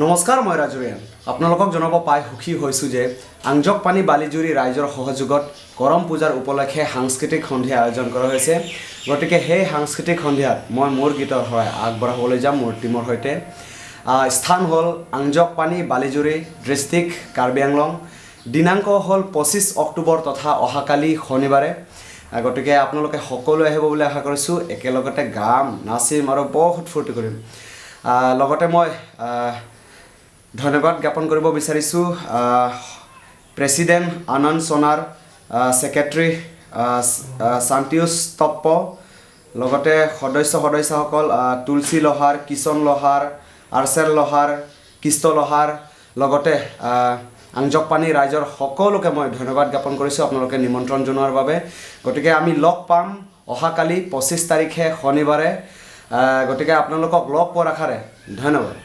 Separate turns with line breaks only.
নমস্কাৰ, মই ৰাজু ৰিয়ান। আপোনালোকক জনাব পাই সুখী হৈছোঁ যে আংজকপানী বালিজুৰি ৰাইজৰ সহযোগত কৰম পূজাৰ উপলক্ষে সাংস্কৃতিক সন্ধিয়া আয়োজন কৰা হৈছে। গতিকে সেই সাংস্কৃতিক সন্ধিয়াত মই মোৰ গীতৰ শৰাই আগবঢ়াবলৈ যাম মোৰ টীমৰ সৈতে। স্থান হ'ল আংজকপানী বালিজুৰি, ডিষ্ট্ৰিক্ট কাৰ্বি আংলং। দিনাংক হ'ল 25 অক্টোবৰ তথা অহাকালি শনিবাৰে। গতিকে আপোনালোকে সকলোৱে আহিব বুলি আশা কৰিছোঁ। একেলগতে গাম, নাচিম আৰু বহুত ফূৰ্তি কৰিম। লগতে মই ধন্যবাদ জ্ঞাপন কৰিব বিচাৰিছোঁ প্ৰেচিডেণ্ট আনন্দ সোণাৰ, ছেক্ৰেটাৰী শান্তিউচ তপ্প, লগতে সদস্য সদস্যাসকল তুলসী লোহাৰ, কিষণ লোহাৰ, আৰ্চেল লোহাৰ, কৃষ্ট লোহাৰ, লগতে আংজকপানী ৰাইজৰ সকলোকে মই ধন্যবাদ জ্ঞাপন কৰিছোঁ আপোনালোকে নিমন্ত্ৰণ জনোৱাৰ বাবে। গতিকে আমি লগ পাম অহাকালি 25 তাৰিখে শনিবাৰে। গতিকে আপোনালোকক লগ পোৱাৰ আশাৰে ধন্যবাদ।